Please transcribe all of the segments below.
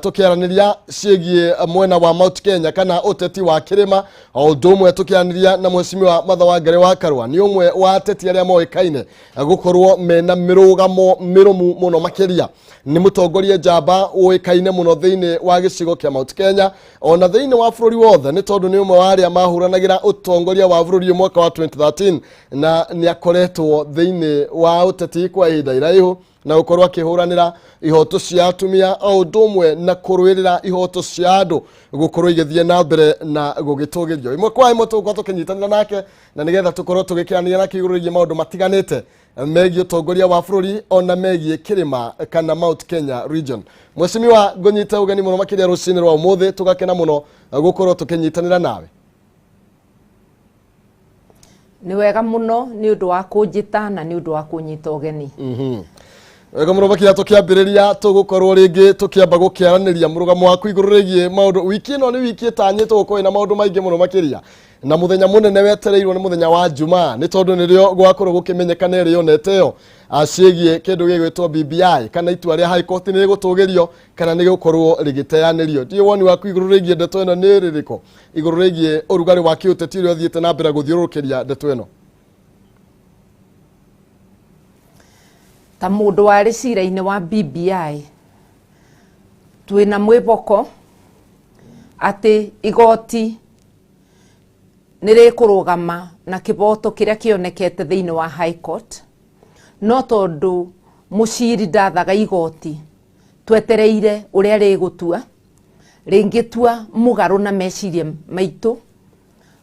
Tukiaraniria ciĩgiĩ mwena wa Mount Kenya kana ũteti wa kĩrĩma, o ũndũ ũmwe tũkĩaranĩria na Mheshimiwa Martha Wangari wa Karua. Nĩ ũmwe wa ateti arĩa moĩkaine gũkorwo mena mĩrũgamo mĩrũmu mũno makĩria. Nĩ mũtongoria njamba ũĩkaine mũno thĩinĩ wa gĩcigo kĩa Mount Kenya ona thĩinĩ wa bũrũri wothe, nĩ tondũ nĩ ũmwe wa arĩa mahũranagĩra ũtongoria wa bũrũri ũyũ mwaka wa 2013, na nĩ akoretwo thĩinĩ wa ũteti kwa ihinda iraihu na gũkorwo akĩhũranĩra ihoto cia atumia, o ũndũ ũmwe na kũrũĩrĩra ihoto cia andũ gũkorwo igĩthiĩ na mbere na gũgĩtũgĩrio. Ĩmwe kwa ĩmwe tũgũkorwo tũkĩnyitanĩra nake na nĩgetha tũkorwo tũgĩkĩranĩria nake igũrũ rĩgiĩ maũndũ matiganĩte megiĩ ũtongoria wa bũrũri ona megiĩ kĩrĩma kana Mount Kenya region. Mheshimiwa, ngũnyite ũgeni mũno makĩria rũcinĩ rwa ũmũthĩ, tũgakena mũno gũkorwo tũkĩnyitanĩra nawe. Nĩ wega mũno nĩ ũndũ wa kũnjĩta na nĩ ũndũ wa kũnyita ũgeni. Wega mũno makĩria. Tũkĩambĩrĩria tũgũkorwo rĩngĩ tũkĩamba gũkĩaranĩria mũrũgamo waku igũrũ rĩgiĩ maũndũ. Wiki ĩno nĩ wiki ĩtanyĩtwo gũkorwo ĩna maũndũ maingĩ mũno makĩria, na mũthenya mũnene wetereirwo nĩ mũthenya wa Jumaa, nĩ tondũ nĩrĩo gwakorwo gũkĩmenyekana ĩrĩa yonete ĩyo ciĩgiĩ kĩndũ gĩgwĩtwo BBI, kana itua rĩa High Court nĩ rĩgũtũgĩrio kana nĩ gũkorwo rĩgĩteanĩrio. Ndiũ woni waku igũrũ rĩgiĩ ndeto ĩno nĩ rĩrĩkũ, igũrũ rĩgiĩ ũrugarĩ wa kĩũteti ũrĩa ũthiĩte na mbere gũthiũrũrũkĩria ndeto ĩno? Ta mũndũ warĩ cira-inĩ wa BBI, twĩna mwĩboko atĩ igoti nĩ rĩkũrũgama na kĩboto kĩrĩa kĩonekete thĩinĩ wa High Court, no tondũ mũciri ndathaga igoti, twetereire ũrĩa rĩgũtua. Rĩngĩtua mũgarũ na meciria maitũ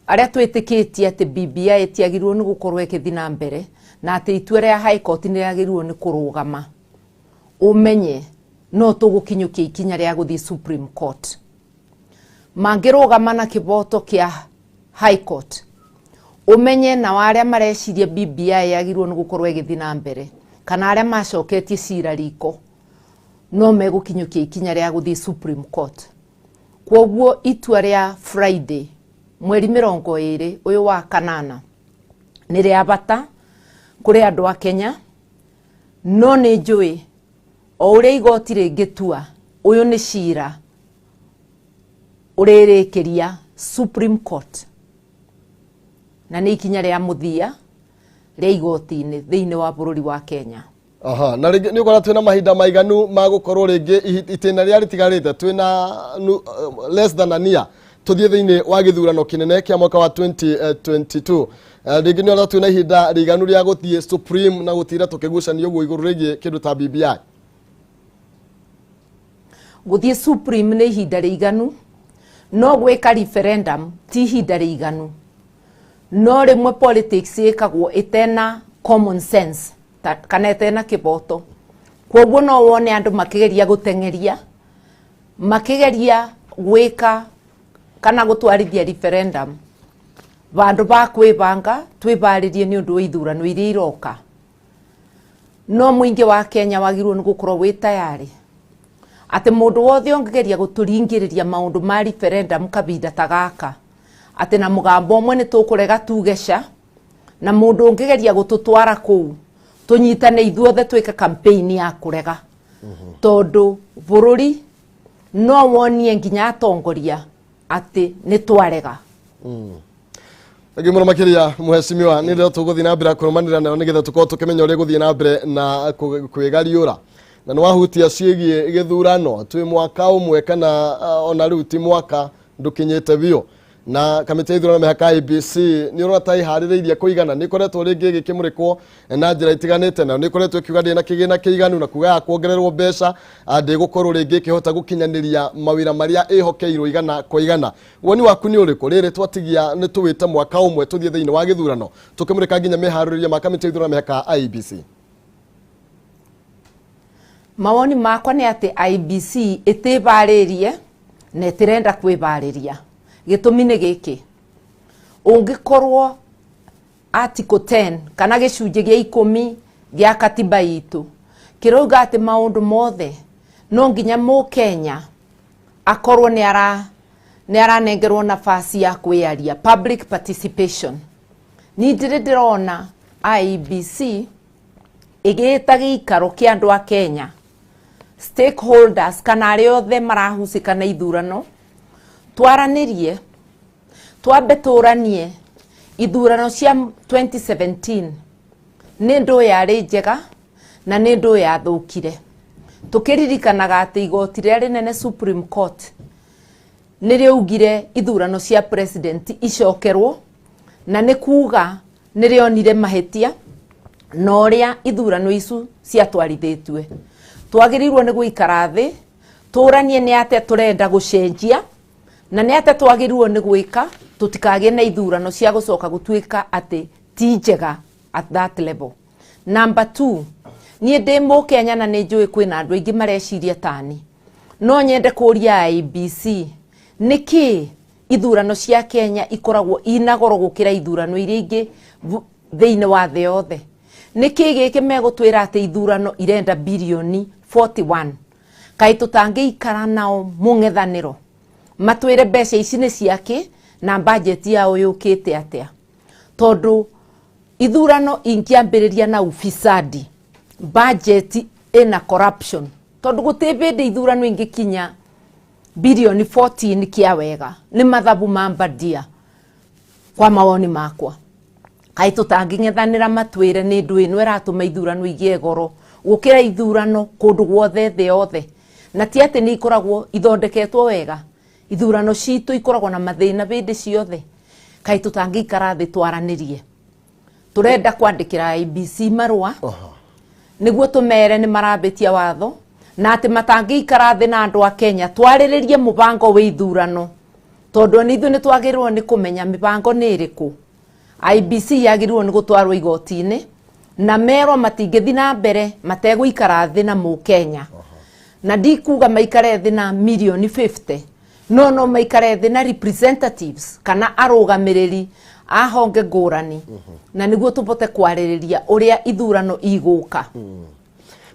arĩa twĩtĩkĩtie atĩ BBI ĩtiagĩrĩirwo nĩ gũkorwo ĩgĩthiĩ na mbere na atĩ itua rĩa High Court nĩ rĩagĩrĩirwo nĩ kũrũgama, ũmenye no tũgũkinyũkia ikinya rĩa gũthiĩ Supreme Court. Mangĩrũgama na kĩboto kĩa High Court, ũmenye nao arĩa mareciria BBI yagĩrĩirwo nĩ gũkorwo ĩgĩthiĩ na mbere kana arĩa macoketie cira riko no megũkinyũkia ikinya rĩa gũthiĩ Supreme Court. Kwoguo itua rĩa Friday mweri 20 ũyũ wa kanana nĩ rĩa bata kũrĩ andũ a Kenya, no nĩ njũĩ o ũrĩa igoti rĩngĩtua, ũyũ nĩ cira ũrĩrĩkĩria Supreme Court na nĩ ikinya rĩa mũthia rĩa igoti-inĩ thĩinĩ wa bũrũri wa Kenya. Aha, na rĩngĩ nĩ ũkora twĩna mahinda maiganu ma gũkorwo rĩngĩ itĩna rĩrĩa rĩtigarĩte, twĩna less than a year tũthiĩ thĩinĩ wa gĩthurano kĩnene kĩa mwaka wa 2022. Rĩngĩ nĩ ũrona twĩna ihinda rĩiganu rĩa gũthiĩ Supreme na gũtira tũkĩgucania ũguo igũrũ rĩgiĩ kĩndũ ta BBI? Gũthiĩ Supreme nĩ ihinda rĩiganu, no gwĩka referendum ti ihinda rĩiganu. No rĩmwe politics ĩkagwo ĩtena common sense kana ĩtena kĩboto, kwoguo no wone andũ makĩgeria gũteng'eria, makĩgeria gwĩka kana gũtwarithia referendum vandũ va kwĩbanga twĩbarĩrie nĩ ũndũ wa ithurano iria iroka. No mũingĩ wa Kenya wagĩrĩirwo nĩ gũkorwo wĩ tayarĩ atĩ mũndũ wothe ũngĩgeria gũtũringĩrĩria maũndũ ma referendum kahinda ta gaka, atĩ na mũgambo ũmwe nĩ tũkũrega tuge ca, na mũndũ ũngĩgeria gũtũtwara kũu, tũnyitane ithuothe twĩke campaign ya kũrega, tondũ bũrũri no wonie nginya atongoria atĩ nĩ twarega. Thengiũ mũno makĩria, Mheshimiwa. Nĩ rĩo tũgũthiĩ na mbere kũrũmanĩra nayo nĩgetha tũkorwo tũkĩmenya ũrĩa gũthiĩ na mbere na kwĩgariũra. Na nĩ wahutia ciĩgiĩ gĩthurano, twĩ mwaka ũmwe kana ona rĩu ti mwaka ndũkinyĩte biũ, na kamĩtĩ ya ithurano mĩhaka IEBC nĩ ũrona ta ĩharĩrĩirie kũigana? Nĩ ĩkoretwo rĩngĩ ĩgĩkĩmũrĩkwo na njĩra itiganĩte, nayo nĩ ĩkoretwo ĩkiuga ndĩna kĩgĩna kĩiganu na kuga ya kuongererwo mbeca ndĩgũkorwo rĩngĩ ĩkĩhota gũkinyanĩria mawĩra marĩa ĩhokeirwo igana kwa igana. Woni waku nĩ ũrĩkũ rĩrĩ twatigia nĩ tũwĩte mwaka ũmwe tũthiĩ thĩinĩ wa gĩthurano, tũkĩmũrĩka nginya mĩharĩrĩria ma kamĩtĩ ya ithurano mĩhaka IEBC? Mawoni makwa nĩ atĩ IEBC ĩtĩbarĩrie na ĩtĩrenda kwĩbarĩria. Gĩtũmi nĩ gĩkĩ: ũngĩkorwo article 10 kana gĩcunjĩ gĩa 10 gĩa katiba itũ kĩrauga atĩ maũndũ mothe no nginya mũkenya akorwo nĩ aranengerwo nafasi ya kwĩyaria, public participation, ni ndĩrĩ ndĩrona IEBC ĩgĩta gĩikaro kĩa andũ a Kenya. Stakeholders kana arĩa othe marahusika na ithurano, twaranĩrie, twambe tũranie ithurano cia 2017 nĩ ndũ yarĩ njega na nĩ ndũ yathũkire, tũkĩririkanaga atĩ igoti rĩrĩa rĩnene, Supreme Court, nĩ rĩaugire ithurano cia president icokerwo, na nĩ kuga nĩ rĩonire mahĩtia na ũrĩa ithurano icu ciatwarithĩtue. Twagĩrĩirwo nĩ gũikara thĩ tũranie nĩ atĩa tũrenda gũcenjia na nĩ atĩa twagĩrĩirwo nĩ gwĩka tũtikagĩe na ithurano cia gũcoka gũtuĩka atĩ ti njega at that level. Number two, niĩ ndĩ Mũkenya na nĩ njũĩ kwĩna andũ aingĩ mareciria tani. No nyende kũria IEBC nĩkĩ ithurano cia Kenya ikoragwo ina goro gũkĩra ithurano iria ingĩ thĩinĩ wa thĩ yothe. Nĩkĩ gĩkĩ megũtwĩra atĩ ithurano irenda birioni 41? Kaĩ tũtangĩikara nao mũng'ethanĩro matwĩre mbeca ici nĩ ciakĩ na bajeti yao yũkĩte atĩa? Tondũ ithurano ingĩambĩrĩria na ufisadi, bajeti ĩna corruption, tondũ gũtĩ bĩndĩ ithurano ingĩkinya birioni 14 kĩa wega, nĩ mathabu ma mbadia kwa mawoni makwa. Kaĩ tũtangĩng'ethanĩra matwĩre nĩ ndũ ĩno ĩratũma ithurano igĩe goro gũkĩra ithurano kũndũ guothe thĩ yothe? Na ti atĩ nĩ ikoragwo ithondeketwo wega, ithurano citũ ikoragwo na mathĩna bĩndĩ ciothe. Kaĩ tũtangĩikara thĩ twaranĩrie? Tũrenda kwandĩkĩra IEBC marũa nĩguo tũmere nĩ marambĩtia watho na atĩ matangĩikara thĩ na andũ a Kenya twarĩrĩrie mũbango wa ithurano, tondũ ona ithuĩ nĩ twagĩrĩirwo nĩ kũmenya mĩbango nĩ ĩrĩkũ. IEBC yagĩrĩirwo nĩ gũtwarwo igoti-inĩ na merwo matingĩthi na mbere mategũikara thĩ na Mũkenya. Na ndikuga maikare thĩ na mirioni 50, no maikare thĩ na representatives kana arũgamĩrĩri a honge ngũrani, na nĩguo tũbote kwarĩrĩria ũrĩa ithurano igũka.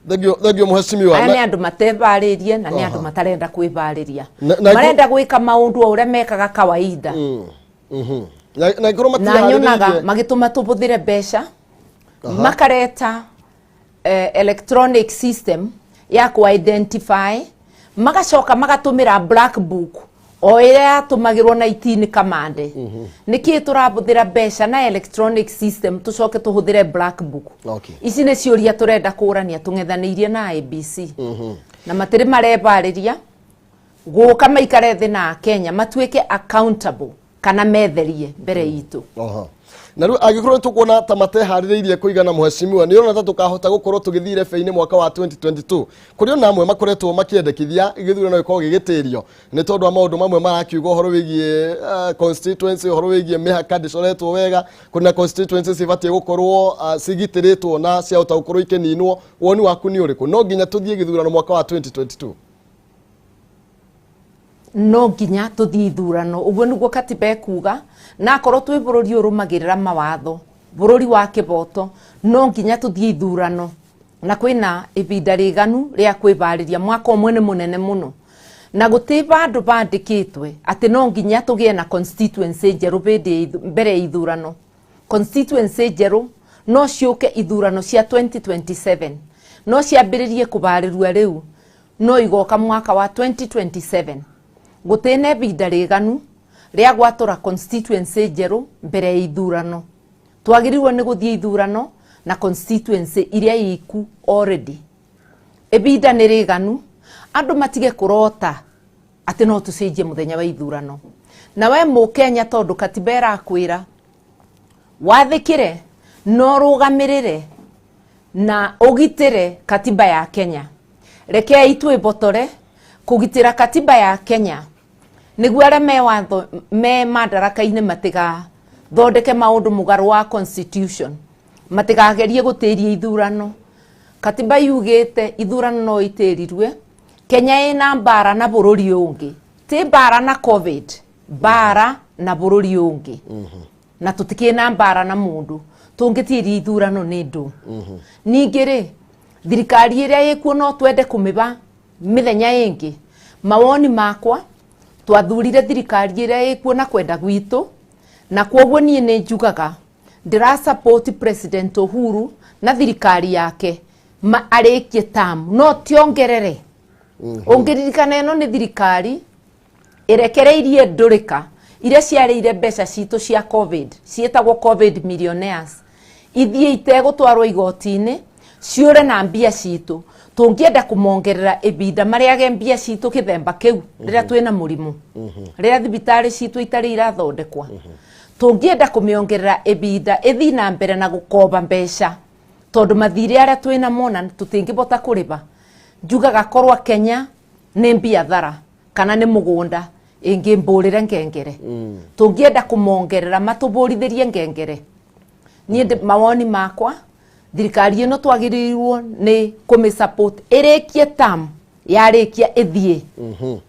Thengio, thengio, mheshimiwa. Aya nĩ andũ matevarĩrie na nĩ andũ matarenda kwĩvarĩria. Na Marenda gwĩka maũndũ o ũrĩa mekaga kawaida. Na ikorwo Na nyonaga matiharĩrĩirie magĩtũma tũbũthĩre mbeca makareta electronic system ya ku identify, magacoka magatũmĩra black book o ĩrĩa yatũmagĩrwo na itini kamande. Nĩkĩ tũrabũthĩra mbeca na electronic system tũcoke tũhũthĩre black book? Ici nĩ ciũria tũrenda kũrania tũng'ethanĩirie na IEBC, na matirĩ marebarĩria gũka maikare thĩ na Kenya matuĩke accountable kana metherie mbere itũ. Oho. Na rĩu angĩkorwo tũkuona ta mateharĩrĩirie kũigana, mheshimiwa, nĩ ũrona ta tũkahota gũkorwo tũgĩthiĩ irebe-inĩ mwaka wa 2022, kũrĩ ona amwe makoretwo makĩendekithia gĩthurano gĩkorwo gĩgĩtĩrio nĩ tondũ wa maũndũ mamwe marakiuga ũhoro wĩgiĩ constituency, ũhoro wĩgiĩ mĩhaka ndĩcoretwo wega, kũrĩ na constituency cibatiĩ gũkorwo cigitĩrĩtwo na ciahota gũkorwo ikĩninwo? Woni waku nĩ ũrĩkũ? No nginya tũthiĩ gĩthurano mwaka wa 2022? No nginya tũthiĩ ithurano, ũguo nĩguo katiba ĩkuga. Na akorwo twĩ bũrũri ũrũmagĩrĩra mawatho, bũrũri wa kĩboto, no nginya tũthiĩ ithurano, na kwĩna ibinda rĩganu rĩa kwĩbarĩria. Mwaka ũmwe nĩ mũnene mũno, na gũtĩ vandũ vandĩkĩtwe atĩ no nginya tũgĩe na constituency njerũ hĩndĩ ya mbere ya ithurano. Constituency njerũ no ciũke ithurano cia 2027, no ciambĩrĩrie kũbarĩrua rĩu, no igoka mwaka wa 2027. Gũtĩ na ibinda rĩganu rĩa gwatũra constituency njerũ mbere ya ithurano. Twagĩrĩirwo nĩ gũthiĩ ithurano na constituency iria iku already. Ibinda nĩ rĩganu, andũ matige kũrota atĩ no tũcenjie mũthenya wa ithurano. Na we Mũkenya, tondũ katiba ĩrakwĩra wathĩkĩre na ũrũgamĩrĩre na ũgitĩre katiba ya Kenya, rekei twĩbotore kũgitĩra katiba ya Kenya nĩguo arĩa me watho me madaraka-inĩ matigathondeke maũndũ mũgarũ wa constitution, matigagerie gũtĩria ithurano. Katiba yugĩte ithurano no itĩrirwe. Kenya ĩna mbara na bũrũri ũngĩ, ti mbara na COVID, mbara na bũrũri ũngĩ, na tũtikĩ na mbara na mũndũ. Tũngĩtiria ithurano nĩ ndũ? Ningĩ rĩ, thirikari ĩrĩa ĩkuo no twende kũmĩba mĩthenya ĩngĩ? Mawoni makwa, twathurire thirikari ĩrĩa ĩkuo na kwenda gwitũ, na kwoguo niĩ nĩ njugaga ndĩra support President Uhuru na thirikari yake arĩkie term, no tiongerere. Ũngĩririkana ĩno nĩ thirikari ĩrekereirie ndũrĩka iria ciarĩire mbeca citũ cia COVID, ciĩtagwo COVID millionaires, ithiĩ itegũtwarwo igoti-inĩ, ciũre na mbia citũ. Tũngĩenda kũmongerera ibinda marĩage mbia citũ kĩthemba kĩu rĩrĩa twĩna mũrimũ, rĩrĩa thibitarĩ citũ itarĩ irathondekwa. Tũngĩenda kũmĩongerera ibinda ĩthiĩ na mbere na gũkomba mbeca tondũ mathirĩ arĩa twĩna mona tũtingĩbota kũrĩba. Njugaga korwa Kenya nĩ mbiathara kana nĩ mũgũnda ĩngĩmbũrĩre ngengere. Tũngĩenda kũmongerera matũbũrithĩrie ngengere. Niĩ mawoni makwa, thirikari ĩno twagĩrĩirwo nĩ kũmĩ support ĩrĩkie term, yarĩkia ĩthiĩ,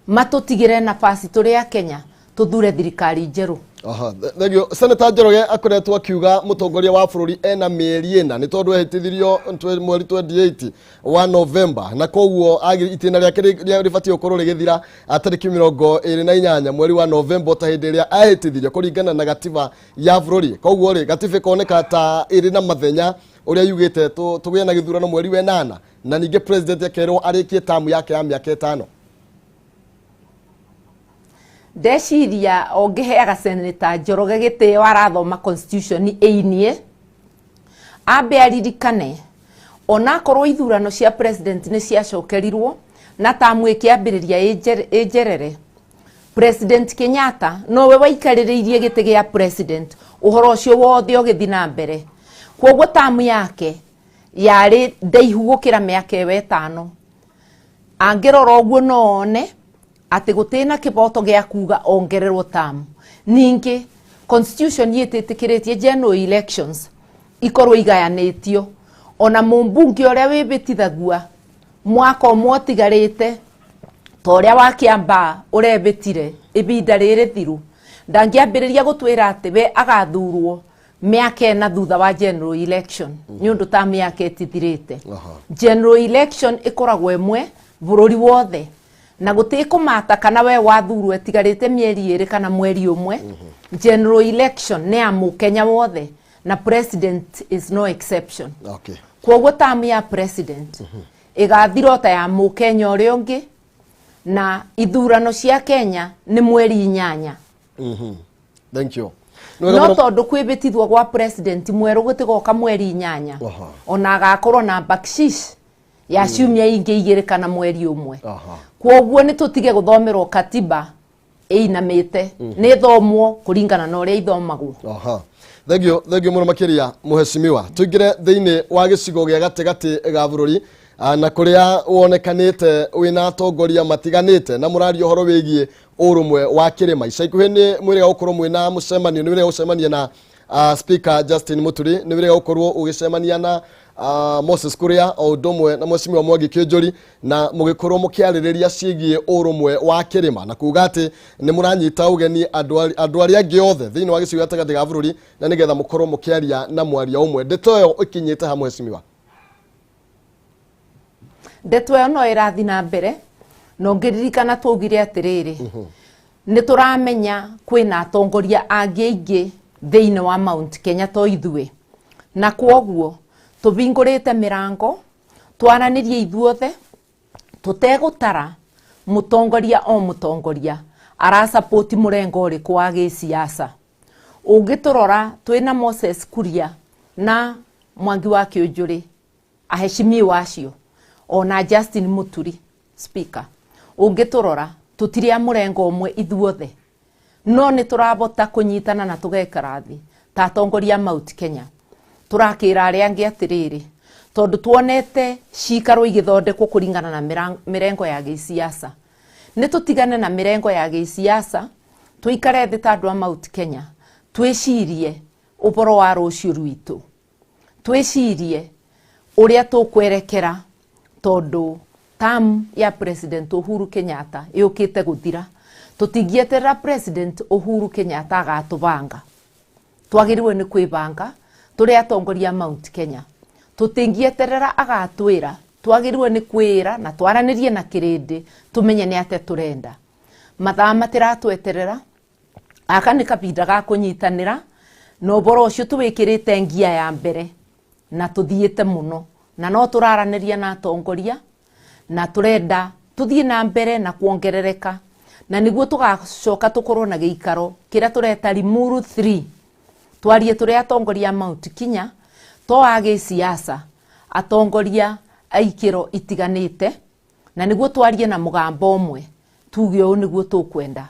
matũtigĩre nafasi tũrĩ a Kenya tũthure thirikari njerũ. Aha, thengio. Senator Njoroge akoretwo akiuga mũtongoria wa bũrũri ena mĩeri 4 nĩ tondũ ehĩtithirio mweri 28 wa November, na koguo itĩna rĩake rĩbatiĩ gũkorwo rĩgĩthira tarĩki 28 mweri wa November ta hĩndĩ ĩrĩa ahĩtithirio kũringana na gatiba ya bũrũri. Koguo rĩ, gatiba ĩkoneka ta ĩrĩ na mathenya ũrĩa yugĩte tũgĩe na gĩthurano mweri wa 8, na ningĩ president akerwo arĩkie tamu yake ya mĩaka 5. Ndeciria ũngĩheaga Senator Njoroge gĩtĩo arathoma constitution ĩinie, ambe aririkane onakorwo ithurano cia president nĩ ciacokerirwo na tamu ĩkĩambĩrĩria ĩnjerere, President Kenyatta nowe waikarĩrĩirie gĩtĩ gĩa president ũhoro ũcio wothe ũgĩthiĩ na mbere. Kwoguo tamu yake yarĩ ndaihu gũkĩra mĩaka ĩyo 5. Angĩrora ũguo no one atĩ gũtĩna kĩboto gĩa kuga ongererwo tamu. Ningĩ constitution yĩtĩtĩkĩrĩtie general elections ikorwo igayanĩtio, ona mũmbunge ũrĩa wĩbĩtithagua mwaka ũmwe ũtigarĩte ta ũrĩa wa Kĩambaa ũrebĩtire ibinda rĩrĩ thiru, ndangĩambĩrĩria gũtwĩra atĩ we agathurwo mĩaka 4 thutha wa general election nĩ ũndũ ta mĩaka ĩtithirĩte. General election ĩkoragwo ĩmwe bũrũri wothe na gũtikũmata kana we wathurwo ĩtigarĩte mĩeri 2 kana mweri 1. General election nĩ ya mũkenya wothe na president is no exception. Kwoguo tamu ya president ĩgathira ta ya mũkenya ũrĩa ũngĩ, na ithurano cia Kenya nĩ mweri 8. Thank you. No tondũ kwĩbĩtithwo gwa president mwerũ gũtigoka mweri 8, ona agakorwo na bakshish ya ciumia ingĩ 2 kana mweri 1. Kwoguo nĩ tũtige gũthomerwo katiba ĩinamĩte, nĩ thomwo kũringana na ũrĩa ithomagwo. Thengio, thengio mũno makĩria mũhecimiwa. Tũingĩre thĩinĩ wa gĩcigo gĩa gatagatĩ ga bũrũri, na kũrĩa wonekanĩte wĩna atongoria matiganĩte na mũraria ũhoro wĩgiĩ ũrũmwe wa kĩrĩma. Ica ikuhĩ nĩ mwĩrĩga gũkorwo mwĩna mũcemanio, nĩ wĩrĩga gũcemania na Speaker Justin Muturi, nĩ wĩrĩga gũkorwo ũgĩcemania na Moses Kuria o ũndũ ũmwe na Mheshimiwa Mwangi Kĩnjũri, na mũgĩkorwo mũkĩarĩrĩria ciĩgiĩ ũrũmwe wa kĩrĩma na kuga atĩ nĩ mũranyita ũgeni andũ arĩa angĩ othe thĩinĩ wa gĩcigo gĩa gatagatĩ ga bũrũri, na nĩgetha mũkorwo mũkĩaria na mwaria ũmwe. Ndeto ĩyo ĩkinyĩte ha, Mheshimiwa? Ndeto ĩyo no ĩrathiĩ na mbere, na ũngĩririkana twaugire atĩrĩrĩ, nĩ tũramenya kwĩna atongoria angĩ aingĩ thĩinĩ wa Mount Kenya to ithuĩ, na kwoguo tũbingũrĩte mĩrango twaranĩrie ithuothe tũtegũtara mũtongoria o mũtongoria arasapoti mũrengo ũrĩkũ wa gĩsiasa. Ũngĩtũrora twĩna Moses Kuria na Mwangi wa Kĩũnjũrĩ, aheshimiwa acio, ona Justin Muturi speaker, ũngĩtũrora tũtirĩ a mũrengo ũmwe ithuothe, no nĩ tũrabota kũnyitana na tũgekara thĩ ta atongoria a Mount Kenya. Tũrakĩra arĩa angĩ atĩrĩrĩ, tondũ tuonete cikaro igĩthondekwo kũringana na mĩrengo ya gĩsiasa, nĩ tũtigane na mĩrengo ya gĩsiasa, tũikare thĩ ta andũ a Mount Kenya, twĩcirie ũboro wa rũciũ rwitũ, twĩcirie ũrĩa tũkwerekera, tondũ term ya President Uhuru Kenyatta yũkĩte gũthira. Tũtingĩeterera President Uhuru Kenyatta agatũbanga, twagĩrĩirwo nĩ kwĩbanga tũrĩ atongoria a Mount Kenya. Tũtingĩeterera agatwĩra, twagĩrĩirwo nĩ kwĩra na twaranĩrie na kĩrĩndĩ tũmenye nĩ atĩa tũrenda. Mathaa matiratweterera, aka nĩ kabinda ga kũnyitanĩra, na ũboro ũcio tũwĩkĩrĩte ngia ya mbere na tũthiĩte mũno, na no tũraranĩria na atongoria na tũrenda Tũthiĩ na mbere na kuongerereka, na nĩguo tũgacoka tũkorwo na gĩikaro kĩrĩa tũreta Limuru 3. Twarie tũrĩ atongoria a Mount Kenya, to a gĩsiasa, atongoria a ikĩro itiganĩte, na nĩguo twarie na mũgambo ũmwe, tuge ũũ nĩguo tũkwenda.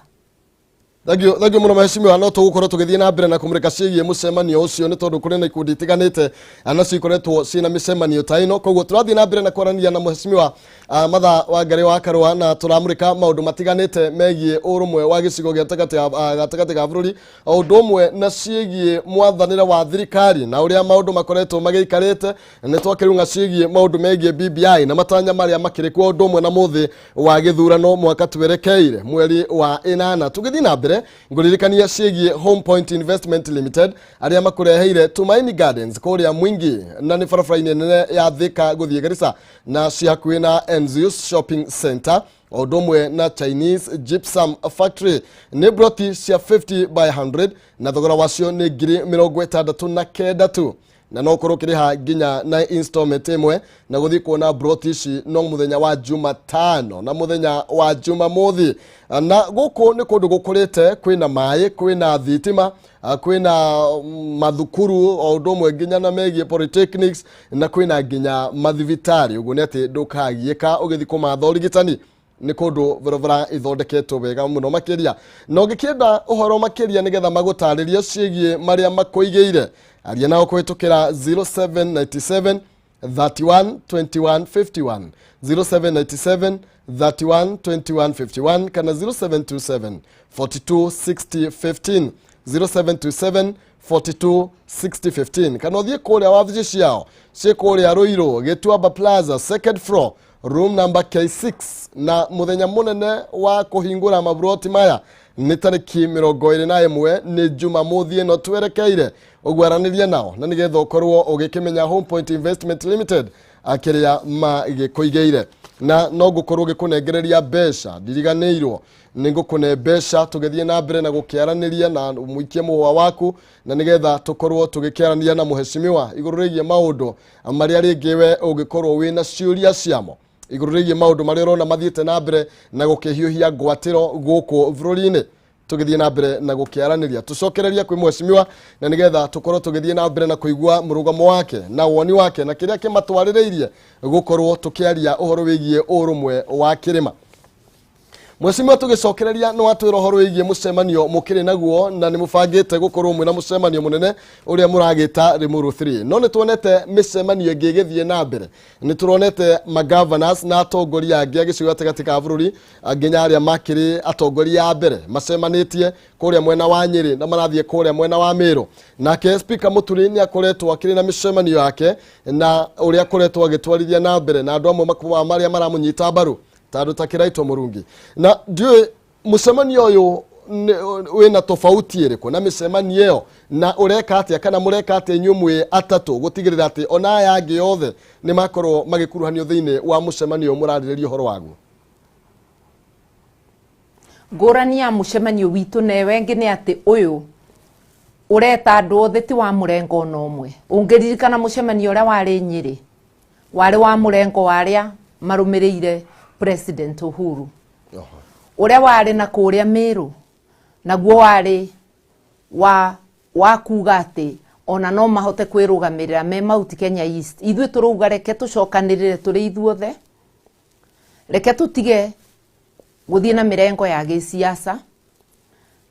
Thengio, thengio mũno mheshimiwa. No tũgũkorwo tũgĩthiĩ na mbere na kũmũrĩka ciĩgiĩ mũcemanio ũcio, nĩ tondũ kũrĩ na ikundi itiganĩte nacio ikoretwo ciĩna mĩcemanio ta ĩno. Koguo tũrathiĩ na mbere na kwaranĩria na mheshimiwa Martha Wangari wa Karũa, na tũramũrĩka maũndũ matiganĩte megiĩ ũrũmwe wa gĩcigo gĩa gatagatĩ ga bũrũri, o ũndũ ũmwe na ciĩgiĩ mwathanĩre wa thirikari na ũrĩa maũndũ makoretwo magĩikarĩte. Nĩ twakĩrung'a ciĩgiĩ maũndũ megiĩ BBI na matanya marĩa makĩrĩ kuo, ũndũ ũmwe na mũthĩ wa gĩthurano mwaka twerekeire mweri wa 8. Tũgĩthiĩ na mbere, ngũririkania ciĩgiĩ Home Point Investment Limited, arĩa makũreheire Tumaini Gardens kũrĩa Mwingi, na nĩ barabara-inĩ nene ya Thika gũthiĩ Garissa, na ci hakuhĩ na Enzius Shopping Center, o ũndũ ũmwe na Chinese Gypsum Factory. Nĩ broti cia 50 by 100, na thogora wacio nĩ 69,000 tu, na no ũkorwo ũkĩrĩha nginya na installment ĩmwe. Na gũthiĩ kuona broti ici no mũthenya wa Jumatano na mũthenya wa Jumamothi. Na gũkũ nĩ kũndũ gũkũrĩte, kwĩna maĩ, kwĩna thitima, kwĩna mathukuru, o ũndũ ũmwe nginya na megiĩ polytechnics, na kwĩna nginya mathibitarĩ. Ũguo nĩ atĩ ndũkagiĩka ũgĩthiĩ kũmatha ũrigitani, nĩ kũndũ barabara ithondeketwo wega mũno makĩria. Na ũngĩkĩenda ũhoro makĩria nĩgetha magũtarĩrie ciĩgiĩ marĩa makũigĩire, aria nao kũhĩtũkĩra 0797 31 21 51, 0797 31 21 51, kana 0727 42 60 15, 0727 42 60 15, kana ũthiĩ kũrĩa wabici ciao ciĩ kũrĩa Ruiru, Gĩtuamba Plaza, second floor, room number K6. Na mũthenya mũnene wa kũhingũra maburoti maya nĩ tarĩki 21, nĩ Jumamothi ĩno twerekeire. Ũguo aranĩria nao na nĩgetha ũkorwo ũgĩkĩmenya Home Point Investment Limited kĩrĩa magĩkũigĩire. Na no ngũkorwo ngĩkũnengereria mbeca, ndiriganĩirwo nĩ ngũkũne mbeca tũgĩthiĩ na mbere na gũkĩaranĩria na mũikie mũhũa waku, na nĩgetha tũkorwo tũgĩkĩaranĩria na mũheshimiwa igũrũ rĩgiĩ maũndũ marĩa rĩngĩ we ũngĩkorwo wĩna ciũria ciamo igũrũ rĩgiĩ maũndũ marĩa ũrona mathiĩte na mbere na gũkĩhiũhia ngwatĩro gũkũ bũrũri-inĩ. Tũgĩthiĩ na mbere na gũkĩaranĩria, tũcokererie kwĩ mheshimiwa na nĩgetha tũkorwo tũgĩthiĩ na mbere na kũigua mũrũgamo wake na woni wake na kĩrĩa kĩmatwarĩrĩirie gũkorwo tũkĩaria ũhoro wĩgiĩ ũrũmwe wa kĩrĩma. Mheshimiwa, tũgĩcokereria, nĩ watwĩra ũhoro wĩgiĩ mũcemanio mũkĩrĩ naguo, na nĩ mũbangĩte gũkorwo mwĩna mũcemanio mũnene ũrĩa mũragĩta Limuru 3. No nĩ tuonete mĩcemanio ĩngĩ ĩgĩthiĩ na mbere, nĩ tũronete magovernors na atongoria angĩ a gĩcigo gatagatĩ ka bũrũri, nginya arĩa makĩrĩ atongoria a mbere, macemanĩtie kũrĩa mwena wa Nyĩrĩ na marathiĩ kũrĩa mwena wa Mĩrũ. Nake Speaker Mũturi nĩ akoretwo akĩrĩ na mĩcemanio yake na ũrĩa akoretwo agĩtwarithia na mbere na andũ amwe marĩa maramũnyita mbaru, ta andũ ta Kĩraitũ Mũrungi. Na ndiũĩ mũcemanio ũyũ wĩna tofauti ĩrĩkũ na mĩcemanio ĩyo, na ũreka atĩa kana mũreka atĩa inyuĩ mwĩ atatũ gũtigĩrĩra atĩ ona aya angĩ othe nĩ makorwo magĩkuruhanio thĩinĩ wa mũcemanio ũyũ mũrarĩrĩria ũhoro waguo? Ngũrani ya mũcemanio witũ na ĩyo ĩngĩ nĩ atĩ ũyũ ũreta andũ othe, ti wa mũrengo ona ũmwe. Ũngĩririkana mũcemanio ũrĩa warĩ Nyĩrĩ, warĩ wa mũrengo wa arĩa marũmĩrĩire President Uhuru. Ũrĩa warĩ na kũrĩa Mĩrũ naguo warĩ wa kuga atĩ ona no mahote kwĩrũgamĩrĩra me Mount Kenya East. Ithuĩ tũrauga reke tũcokanĩrĩre tũrĩ ithuothe, reke tũtige gũthiĩ na mĩrengo ya gĩsiasa,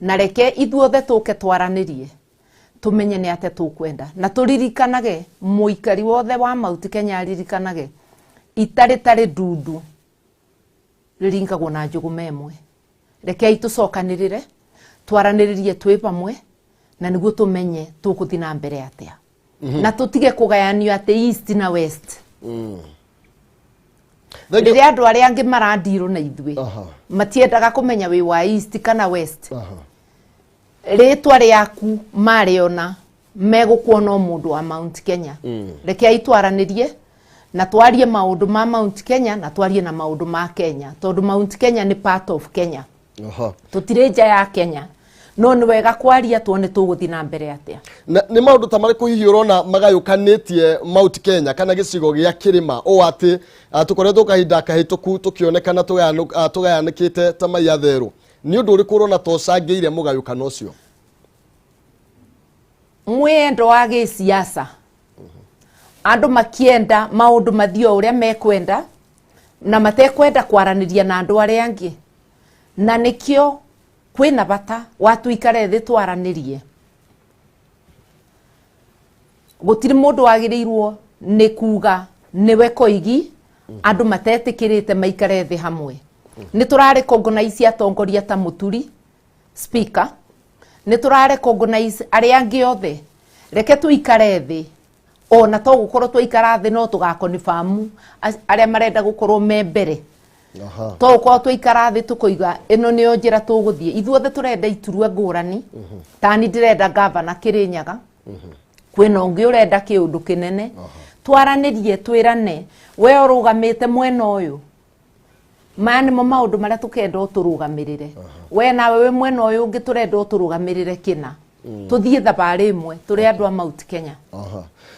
na reke ithuothe tũke twaranĩrie, tũmenye nĩ atĩa tũkwenda, na tũririkanage, mũikari wothe wa Mount Kenya aririkanage ita rĩtarĩ ndundu rĩringagwo na njũgũma ĩmwe. Rekei tũcokanĩrĩre, twaranĩrĩrie twĩ pamwe, na nĩguo tũmenye tũgũthiĩ na mbere atĩa, na tũtige kũgayanio atĩ East na West. Thank you. Rĩrĩa andũ arĩa angĩ marandirwo na ithuĩ, matiendaga kũmenya wĩ wa East kana West. Rĩtwa rĩaku marĩona megũkuona o mũndũ wa Mount Kenya. Rekei twaranĩrie na twarie maũndũ ma Mount Kenya na twarie na maũndũ ma Kenya, tondũ Mount Kenya nĩ part of Kenya. Tũtirĩ nja ya Kenya. No nĩ wega kwaria tuone tũgũthiĩ na mbere atĩa. Na nĩ maũndũ ta marĩkũ hihi ũrona magayũkanĩtie Mount Kenya kana gĩcigo gĩa kĩrĩma ũũ atĩ tũkoretwo kahinda kahĩtũku tũkĩonekana tũgayanĩkĩte ta mai atherũ? Nĩ ũndũ ũrĩkũ ũrona ta ũcangĩire mũgayũkano ũcio? Mwendo wa gĩsiasa, andũ makienda maũndũ mathiĩ o ũrĩa mekwenda na matekwenda kwaranĩria na andũ arĩa angĩ, na nĩkĩo kwĩna bata wa tuikare thĩ twaranĩrie. Gũtirĩ mũndũ wagĩrĩirwo nĩ kuga nĩwe koigi andũ matetĩkĩrĩte maikare thĩ hamwe. Nĩ tũrarecognize atongoria ta Mũturi speaker, nĩ tũrarecognize arĩa angĩ othe. Reke tuikare thĩ, ona to gũkorwo twaikara thĩ no tũgakonibamu arĩa marenda gũkorwo me mbere. To gũkorwo twaikara thĩ tũkoiga ĩno nĩyo njĩra tũgũthiĩ. Ithuothe tũrenda iturwa ngũrani. Tani ndĩrenda gavana Kĩrĩnyaga, kwĩna ũngĩ ũrenda kĩũndũ kĩnene. Twaranĩrie, twĩrane, we ũrũgamĩte mwena ũyũ, maya nĩmo maũndũ marĩa tũkenda ũtũrũgamĩrĩre. We nawe wĩ mwena ũyũ ũngĩ, tũrenda ũtũrũgamĩrĩre kĩna. Tũthiĩ thabarĩ ĩmwe tũrĩ andũ a Mount Kenya.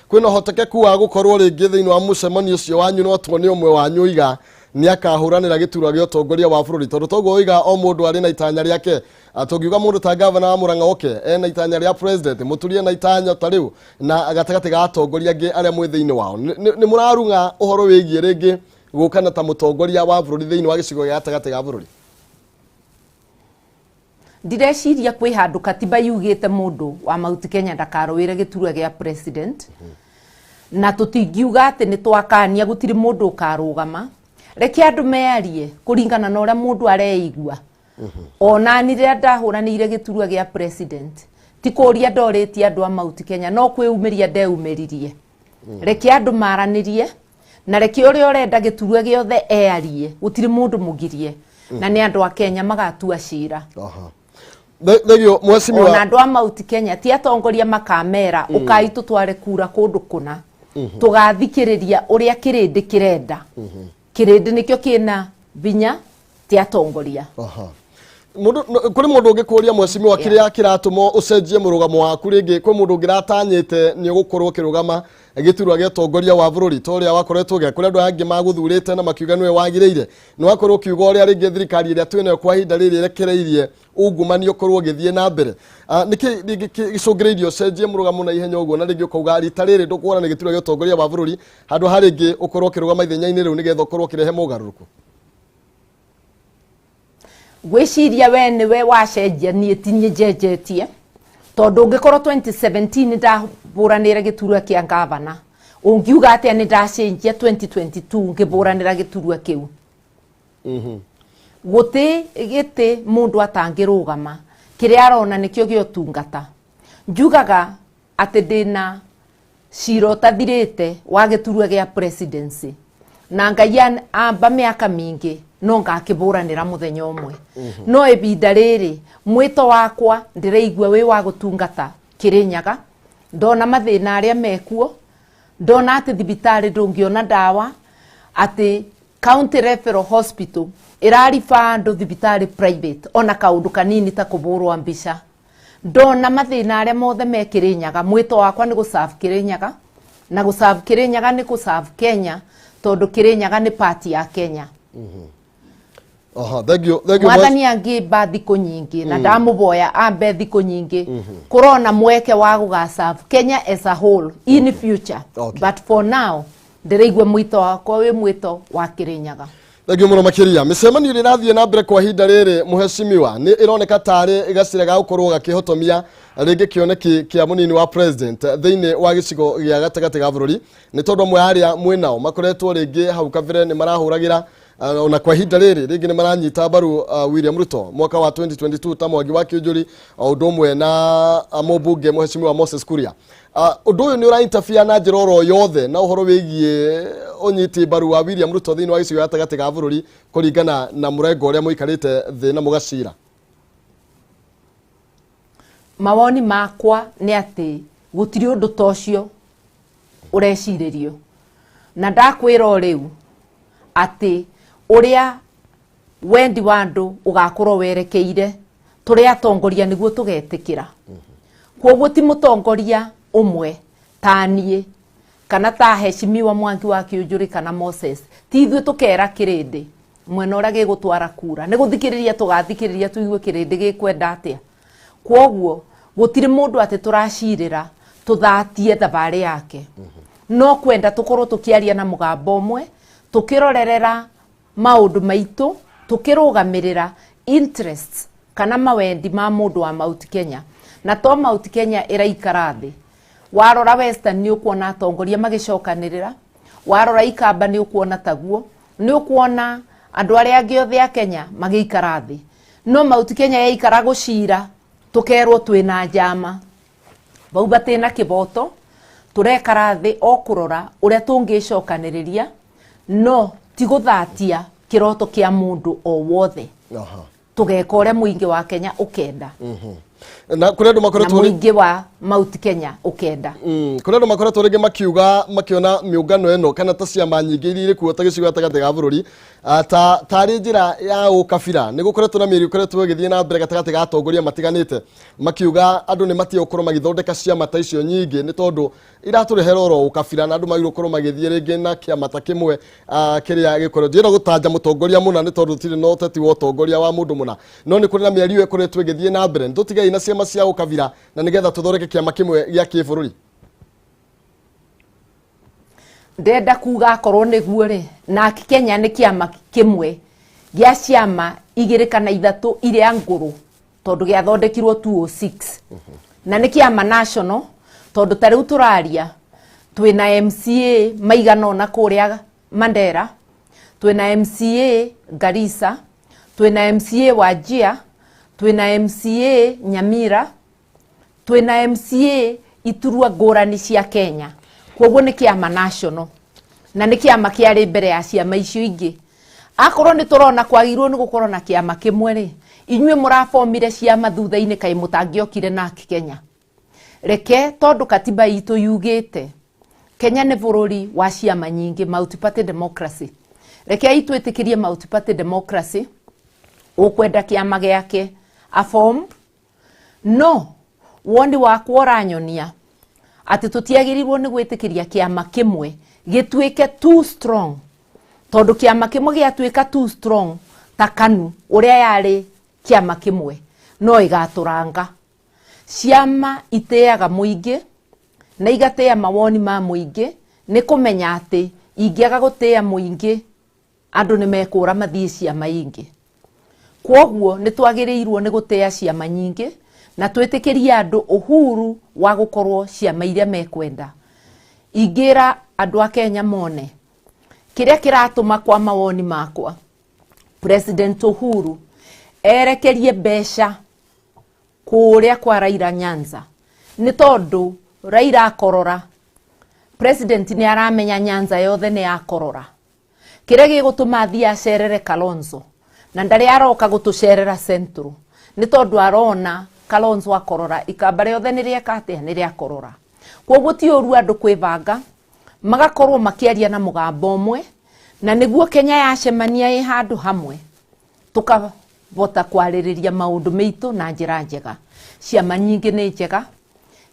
Kwĩna ũhotekeku wa gũkorwo rĩngĩ thĩinĩ wa mũcemanio ũcio wanyu no tuone ũmwe wanyu iga nĩ akahũranĩra gĩturwa gĩa ũtongoria wa bũrũri, tondũ toguo oiga o mũndũ arĩ na itanya rĩake? Tũngiuga mũndũ ta gavana wa Murang'a oke ena itanya rĩa president, Mũturi ena itanya ta rĩu, na gatagatĩ ga atongoria angĩ arĩa mwĩ thĩinĩ wao, nĩ mũrarung'a ũhoro wĩgiĩ rĩngĩ gũkana ta mũtongoria wa bũrũri thĩinĩ wa gĩcigo gĩa gatagatĩ ga bũrũri? Ndireciria kwĩ handũ katiba yugĩte mũndũ wa Mount Kenya ndakarũĩre gĩturwa gĩa president, na tũtingiuga atĩ nĩ twakania gũtirĩ mũndũ ũkarũgama. Reke andũ mearie kũringana na ũrĩa mũndũ areigua. Ona ni rĩrĩa ndahũranĩire gĩturwa gĩa president, ti kũria ndorĩtie andũ a Mount Kenya, no kwĩumĩria ndeumĩririe. Reke andũ maranĩrie, na reke ũrĩa ũrenda gĩturwa gĩothe earie. Gũtirĩ mũndũ mũgirie, na nĩ andũ a Kenya magatua cira. Thegio mheshimiwa. Ona andũ a Mount Kenya ti atongoria makamera ũkai tũtware kura kũndũ kũna. Tũgathikĩrĩria ũrĩa kĩrĩndĩ kĩrenda. Kĩrĩndĩ nĩkĩo kĩna binya, ti atongoria. Mũndũ kũrĩ mũndũ ũngĩkũria, mheshimiwa, kĩrĩa kĩratũma ũcenjie mũrũgamo waku? Rĩngĩ kwĩ mũndũ ũngĩratanyĩte nĩ ũgũkorwo ũkĩrũgama gĩturwa gĩa ũtongoria wa bũrũri ta ũrĩa wakoretwo gĩa kũrĩ andũ aya angĩ magũthurĩte na makiuga nĩwe wagĩrĩire. Nĩ wakorwo ũkiuga ũrĩa rĩngĩ thirikari ĩrĩa twĩnayo kwa ihinda rĩrĩ ĩrekereirie ungumania ũkorwo ũgĩthiĩ na mbere. Nĩkĩ rĩngĩ gĩcũngĩrĩirie ũcenjie mũrũgamo na ihenya ũguo, na rĩngĩ ũkauga rita rĩrĩ ndũkũhũrana gĩturwa gĩa ũtongoria wa bũrũri, handũ ha rĩngĩ ũkorwo ũkĩrũgama ithenya-inĩ rĩu nĩgetha ũkorwo ũkĩrehe mogarũrũku? Ngwĩciria we nĩwe wacenjia, niĩ ti niĩ njenjetie, tondũ ũngĩkorwo 2017 ndahũranĩra gĩturwa kĩa gavana, ũngiuga atĩa nĩ ndacenjia 2022 ngĩbũranĩra gĩturwa kĩu? Gũtĩ gĩtĩ mũndũ atangĩrũgama kĩrĩa arona nĩkĩo gĩa ũtungata. Njugaga atĩ ndĩna cira ũtathirĩte wa gĩturwa gĩa presidency, na Ngai amba mĩaka mĩingĩ no ngakĩbũranĩra mũthenya ũmwe. No ibinda rĩrĩ mwĩto wakwa ndĩraigua wĩ wa gũtungata Kĩrĩnyaga. Ndona mathĩna arĩa mekuo, ndona atĩ thibitarĩ ndũngĩona ndawa, atĩ county referral hospital ĩrariba andũ thibitarĩ private ona kaũndũ kanini ta kũbũrwo mbica. Ndona mathĩna arĩa mothe me Kĩrĩnyaga, mwĩto wakwa nĩ gũserve Kĩrĩnyaga, na gũserve Kĩrĩnyaga nĩ gũserve Kenya, tondũ Kĩrĩnyaga nĩ part ya Kenya. Aha, thank you, thank you. Mwathani angĩmba thikũ nyingĩ, na ndamũboya ambe thikũ nyingĩ, kũrona mweke wa gũgaserve Kenya as a whole in future. But for now ndĩraigua mwĩto wakwa wĩ mwĩto wa Kĩrĩnyaga. Thengiũ mũno makĩria. Mĩcemanio ĩrĩa ĩrathiĩ na mbere kwa ihinda rĩrĩ, mũhecimiwa, nĩ ĩroneka tarĩ gacĩra ga gũkorwo gakĩhotomia rĩngĩ kĩoneki kĩa mũnini wa president thĩinĩ wa gĩcigo gĩa gatagatĩ ga bũrũri, nĩ tondũ amwe arĩa mwĩnao makoretwo rĩngĩ hau kabere nĩ marahũragĩra ona kwa ihinda rĩrĩ rĩngĩ nĩ maranyita mbaru William Ruto mwaka wa 2022 ta Mwangi wa Kĩũnjũri, o ũndũ ũmwe na mũmbunge mũhecimiwa Moses Kuria. Ũndũ ũyũ nĩ ũraintabia na njĩra oro yothe na ũhoro wĩgiĩ ũnyiti mbaru wa William Ruto thĩinĩ wa gĩcigo gĩa gatagatĩ ga bũrũri kũringana na mũrengo ũrĩa mũikarĩte thĩ na mũgacira? Mawoni makwa nĩ atĩ gũtirĩ ũndũ ta ũcio ũrecirĩrio, na ndakwĩra o rĩu atĩ ũrĩa wendi wa andũ ũgakorwo werekeire, Tũrĩ atongoria nĩguo tũgetĩkĩra. Kwoguo ti mũtongoria ũmwe ta niĩ kana ta heshimiwa Mwangi wa Kĩũnjũrĩ kana Moses, ti ithuĩ tũkera kĩrĩndĩ mwena ũrĩa gĩgũtwara kura. Nĩ gũthikĩrĩria tũgathikĩrĩria tũigue kĩrĩndĩ gĩkwenda atĩa. Kwoguo gũtirĩ mũndũ atĩ tũracirĩra tũthatie thabarĩ yake, no kwenda tũkorwo tũkĩaria na mũgambo ũmwe, tũkĩrorerera maũndũ maitũ, tũkĩrũgamĩrĩra interests kana mawendi ma mũndũ wa Mount Kenya. Na to Mount Kenya ĩraikara thĩ. Warora Western nĩ ũkuona atongoria magĩcokanĩrĩra, warora Ikamba nĩ ũkuona taguo, nĩ ũkuona andũ arĩa angĩ othe a Kenya magĩikara thĩ. No Mount Kenya yaikara gũcira tũkerwo twĩna njama, bau batĩ na kĩboto. Tũrekara thĩ o kũrora ũrĩa tũngĩcokanĩrĩria, no ti gũthatia kĩroto kĩa mũndũ o wothe. Tũgeka ũrĩa mũingĩ wa Kenya ũkenda. Na kũrĩ andũ na makoretwo mũingĩ wa Mount Kenya ũkenda. Kũrĩ andũ makoretwo rĩngĩ makiuga makĩona mĩũngano ĩno kana ta ciama nyingĩ iria irĩ kuo ta gĩcigo gatagatĩ ga bũrũri, ta tarĩ njĩra ya ũkabira. Nĩ gũkoretwo na mĩario ĩkoretwo ĩgĩthiĩ na mbere gatagatĩ ga atongoria matiganĩte, makiuga andũ nĩ matige gũkorwo magĩthondeka ciama ta icio nyingĩ nĩ tondũ iratũrehera oro ũkabira, na andũ magĩrĩirwo gũkorwo magĩthiĩ rĩngĩ na kĩama ta kĩmwe, kĩrĩa gĩkoretwo. Ndienda gũtanja mũtongoria mũna nĩ tondũ tirĩ na ũteti wa ũtongoria wa mũndũ mũna, no nĩ kũrĩ na mĩario ĩkoretwo ĩgĩthiĩ na mbere nĩ tũtigei na ciama cia ũkabira na nĩgetha tũthondeke kĩama kĩmwe gĩa kĩbũrũri. Ndenda kuga akorwo nĩguo rĩ, na Kenya nĩ kĩama kĩmwe gĩa ciama igĩrĩ kana ithatũ iria ngũrũ, tondũ gĩathondekirwo 206 na nĩ kĩama national, tondũ ta rĩu tũraria twĩna MCA maigana ũna kũrĩa Mandera, twĩna MCA Garissa, twĩna MCA Wajir, twĩna MCA Nyamira, twĩna MCA iturwa ngũrani cia Kenya. Koguo nĩ kĩama national na nĩ kĩama kĩarĩ mbere ya ciama icio ingĩ. Akorwo nĩ tũrona kwagĩrĩirwo nĩ gũkorwo na kĩama kĩmwe rĩ, inyuĩ mũrabomire ciama thutha-inĩ, kaĩ mũtangĩokire NARC Kenya? Reke, tondũ katiba itũ yugĩte Kenya nĩ bũrũri wa ciama nyingĩ, multi-party democracy, rekei twĩtĩkĩrie multi-party democracy. Ũkwenda kĩama gĩake aform, no woni wakwa ũranyonia atĩ tũtiagĩrĩirwo nĩ gwĩtĩkĩria kĩama kĩmwe gĩtuĩke too strong, tondũ kĩama kĩmwe gĩatuĩka too strong ta KANU ũrĩa yarĩ kĩama kĩmwe, no ĩgatũranga. Ciama itĩaga mũingĩ na igatĩa mawoni ma mũingĩ, nĩ kũmenya atĩ ingĩaga gũtĩa mũingĩ, andũ nĩ mekũra mathiĩ ciama ingĩ. Kwoguo nĩ twagĩrĩirwo nĩ gũtĩa ciama nyingĩ na twĩtĩkĩrie andũ uhuru wa gũkorwo ciama iria mekwenda. Ingĩra andũ a Kenya mone kĩrĩa kĩratũma, kwa mawoni makwa, President Uhuru erekerie mbeca kũrĩa kwa Raila Nyanza nĩ tondũ Raila akorora, president nĩ aramenya Nyanza yothe nĩ akorora. Kĩrĩa gĩgũtũma athiĩ acerere Kalonzo na ndarĩ aroka gũtũcerera Central nĩ tondũ arona Kalonzo akorora, ikamba rĩothe nĩ rĩeka atĩa? Nĩ rĩakorora. Koguo ti ũru andũ kwĩbanga magakorwo makĩaria na mũgambo ũmwe, na nĩguo Kenya yacemania ĩ handũ hamwe tũkavota kwarĩrĩria maũndũ meitũ na njĩra njega. Ciama nyingĩ nĩ njega.